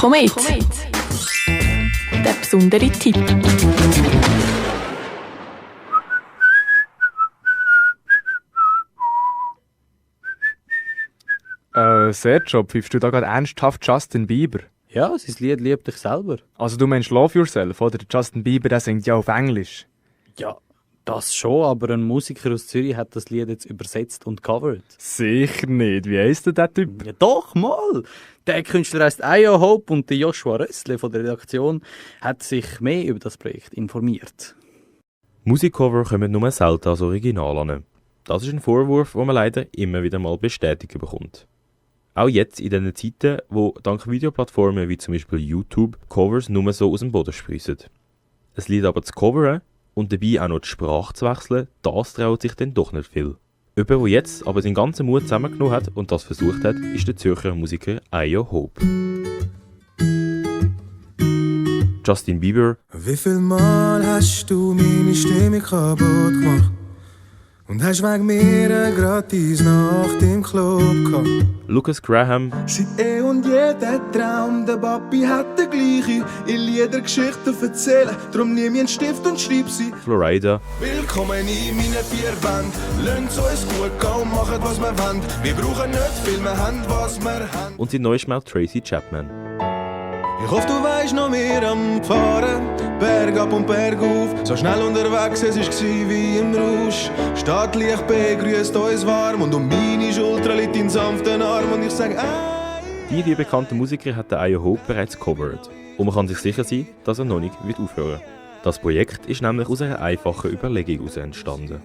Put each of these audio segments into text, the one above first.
Komet. Der besondere Tipp. Sergio, pfeifst du da gerade ernsthaft Justin Bieber? Ja, sein Lied «Lieb dich selber». Also du meinst Love Yourself, oder? Der Justin Bieber, der singt ja auf Englisch. Ja, das schon, aber ein Musiker aus Zürich hat das Lied jetzt übersetzt und covered. Sicher nicht. Wie heisst denn der Typ? Ja doch, mal! Der Künstler heisst Aya Hope und der Joshua Rössle von der Redaktion hat sich mehr über das Projekt informiert. Musikcover kommen nur selten als Original an. Das ist ein Vorwurf, den man leider immer wieder mal bestätigt bekommt. Auch jetzt in diesen Zeiten, wo dank Videoplattformen wie zum Beispiel YouTube Covers nur so aus dem Boden sprießen. Ein Lied aber zu covern und dabei auch noch die Sprache zu wechseln, das traut sich dann doch nicht viel. Jemand, der jetzt aber seinen ganzen Mut zusammengenommen hat und das versucht hat, ist der Zürcher Musiker Aya Hope. Justin Bieber. Wie viel Mal hast du meine Stimme kaputt gemacht? Und hast wegen mir eine gratis Nacht im Club gehabt? Lucas Graham. Seit und je der Traum, der Papi hat der gleiche. Ich Lieder Geschichten erzählen, drum nimm mir einen Stift und schreib sie. Florida. Willkommen in meinen vier Wänden. Lasst uns gut gehen und machen, was wir wollen. Wir brauchen nicht viel, wir haben, was wir haben. Und sein Neuschmau Tracy Chapman. Ich hoffe, du weisst noch mehr am Fahren, Berg ab und Berg auf. So schnell unterwegs, es war wie im Rausch. Stadtlicht begrüßt uns warm und um meine Schulter liegt dein sanften Arm. Und ich sag, Die bekannten Musiker hat der Aya Hope bereits covered. Und man kann sich sicher sein, dass er noch nicht aufhören wird. Das Projekt ist nämlich aus einer einfachen Überlegung heraus entstanden.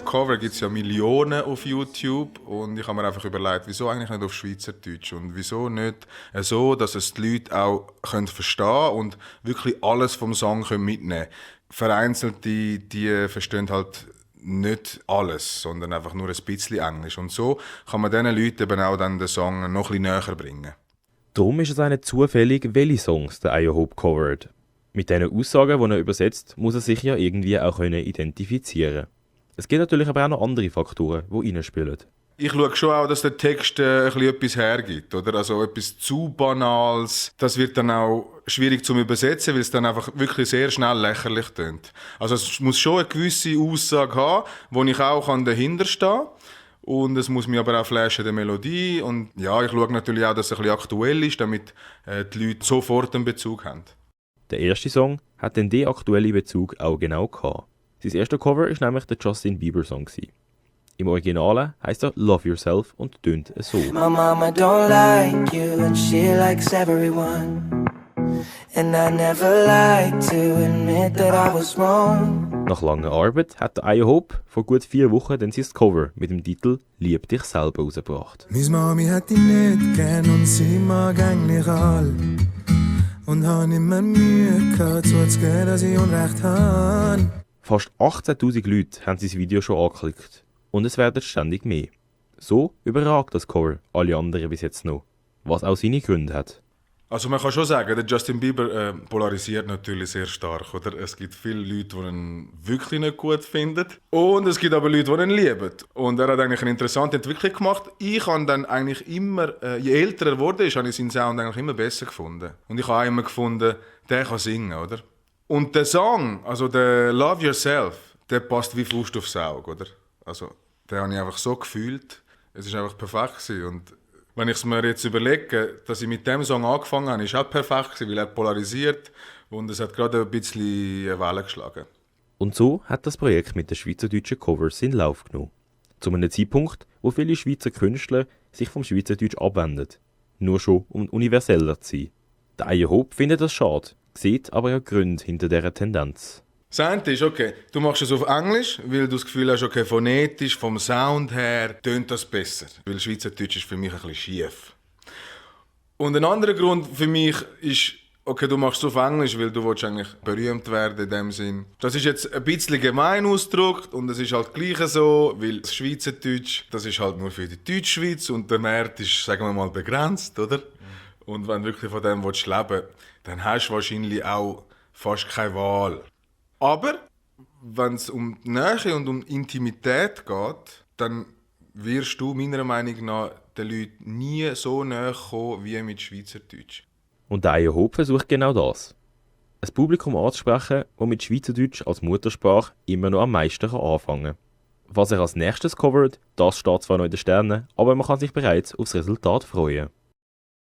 Cover gibt es ja Millionen auf YouTube und ich habe mir einfach überlegt, wieso eigentlich nicht auf Schweizerdeutsch und wieso nicht so, dass es die Leute auch verstehen können und wirklich alles vom Song mitnehmen können. Vereinzelte, die verstehen halt nicht alles, sondern einfach nur ein bisschen Englisch und so kann man diesen Leuten eben auch dann den Song noch ein bisschen näher bringen. Darum ist es auch nicht zufällig, welche Songs der Aya Hope covert. Mit diesen Aussagen, die er übersetzt, muss er sich ja irgendwie auch identifizieren können. Es gibt natürlich aber auch noch andere Faktoren, die reinspielen. Ich schaue schon auch, dass der Text etwas hergibt. Oder? Also etwas zu Banales. Das wird dann auch schwierig zu übersetzen, weil es dann einfach wirklich sehr schnell lächerlich tönt. Also es muss schon eine gewisse Aussage haben, wo ich auch dahinter stehen kann. Und es muss mich aber auch flashen, die Melodie. Und ja, ich schaue natürlich auch, dass es ein bisschen aktuell ist, damit die Leute sofort einen Bezug haben. Der erste Song hat den aktuellen Bezug auch genau gehabt. Sein erster Cover war nämlich der Justin Bieber Song. Im Originalen heisst er Love Yourself und tönt so. My mama don't like you and she likes everyone. And I never like to admit that I was wrong. Nach langer Arbeit hat der Aya Hope vor gut 4 Wochen dann sein Cover mit dem Titel «Lieb dich selber» rausgebracht. Meine Mami hat dich nicht gern und sie mag eigentlich all. Und habe immer Mühe gehabt, zuzugeben, dass ich Unrecht habe. Fast 18'000 Leute haben sein Video schon angeklickt. Und es werden ständig mehr. So überragt das Cover alle anderen bis jetzt noch. Was auch seine Gründe hat. Also man kann schon sagen, der Justin Bieber polarisiert natürlich sehr stark. Oder? Es gibt viele Leute, die ihn wirklich nicht gut finden. Und es gibt aber Leute, die ihn lieben. Und er hat eigentlich eine interessante Entwicklung gemacht. Ich habe dann eigentlich immer, je älter er wurde, habe ich seinen Sound eigentlich immer besser gefunden. Und ich habe auch immer gefunden, der kann singen, oder? Und der Song, also der Love Yourself, der passt wie Faust aufs Auge, oder? Also, den habe ich einfach so gefühlt. Es war einfach perfekt gewesen. Und wenn ich es mir jetzt überlege, dass ich mit dem Song angefangen habe, ist auch perfekt gewesen, weil er polarisiert und es hat gerade ein bisschen eine Welle geschlagen. Und so hat das Projekt mit den schweizerdeutschen Covers in Lauf genommen. Zu einem Zeitpunkt, wo viele Schweizer Künstler sich vom Schweizerdeutsch abwenden. Nur schon, um universeller zu sein. Der Aya Hope findet das schade, sieht aber ja Gründe hinter dieser Tendenz. Das eine ist, okay, du machst es auf Englisch, weil du das Gefühl hast, okay, phonetisch, vom Sound her, tönt das besser. Weil Schweizerdeutsch ist für mich ein bisschen schief. Und ein anderer Grund für mich ist, okay, du machst es auf Englisch, weil du willst eigentlich berühmt werden in dem Sinn. Das ist jetzt ein bisschen gemein ausgedrückt und es ist halt gleich so, weil das Schweizerdeutsch, das ist halt nur für die Deutschschweiz und der Markt ist, sagen wir mal, begrenzt, oder? Und wenn du wirklich von dem leben willst, dann hast du wahrscheinlich auch fast keine Wahl. Aber wenn es um die Nähe und um Intimität geht, dann wirst du meiner Meinung nach den Leuten nie so nahe kommen wie mit Schweizerdeutsch. Und der I Hope versucht genau das. Ein Publikum anzusprechen, das mit Schweizerdeutsch als Muttersprache immer noch am meisten anfangen kann. Was er als nächstes covert, das steht zwar noch in den Sternen, aber man kann sich bereits aufs Resultat freuen.